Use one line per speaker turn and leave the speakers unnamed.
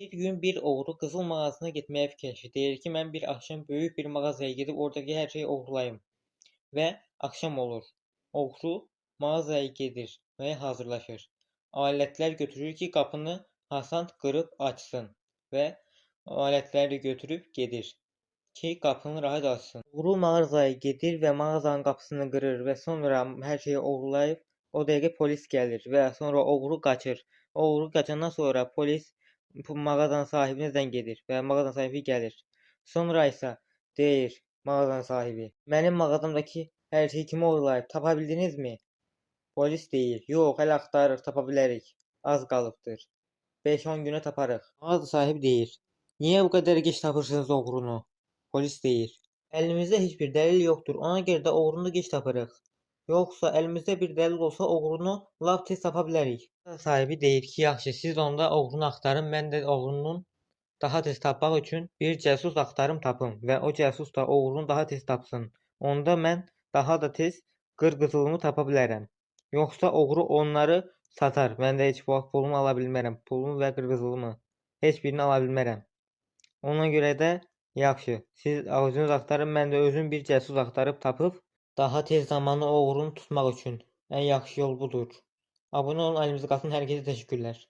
Bir gün bir oğru qızıl mağazasına getməyə fikirləşir. Deyir ki, mən bir axşam böyük bir mağazaya gedib oradakı hər şeyi oğurlayım. Və axşam olur. Oğru mağazaya gedir və hazırlaşır. Alətlər götürür ki, qapını asan qırıb açsın və alətləri götürüb gedir ki, qapını rahat açsın. Oğru mağazaya gedir və mağazanın qapısını qırır və sonra hər şeyi oğurlayıb o dəqiqə polis gəlir və sonra oğru qaçır. Oğru qaçandan sonra polis bu mağazanın sahibinə zəng edir və mağazanın sahibi gəlir. Sonra isə deyir mağazanın sahibi: "Mənim mağazamdakı hər şeyi kim oğurlayıb, tapa bildinizmi?" Polis deyir: "Yox, hələ axtarırıq, tapa bilərik. Az qalıbdır. 5-10 günə taparıq." Mağaza sahibi deyir: "Niyə bu qədər gec tapırsınız oğrunu?" Polis deyir: "Əlimizdə heç bir dəlil yoxdur. Ona görə də oğrunu gec tapırıq. Yoxsa əlimizdə bir dəlil olsa oğrunu lap tez tapa bilərik." Mağaza sahibi deyir ki, yaxşı, siz onda oğrunu axtarın, mən də oğrunun daha tez tapmaq üçün bir cəsus axtarım tapım və o cəsus da oğrunu daha tez tapsın. Onda mən daha da tez qır-qızılımı tapa bilərəm. Yoxsa oğru onları satar. Mən də heç vaxt pulumu ala bilmərəm. Pulumu və qır-qızılımı. Heç birini ala bilmərəm. Ona görə də yaxşı, siz özünüz axtarın, mən də özüm bir cəsus axtarıb tapıb daha tez zamanı oğrunu tutmaq üçün ən yaxşı yol budur. Abunə olun, əlimizi qalsın. Hər kəsə təşəkkürlər.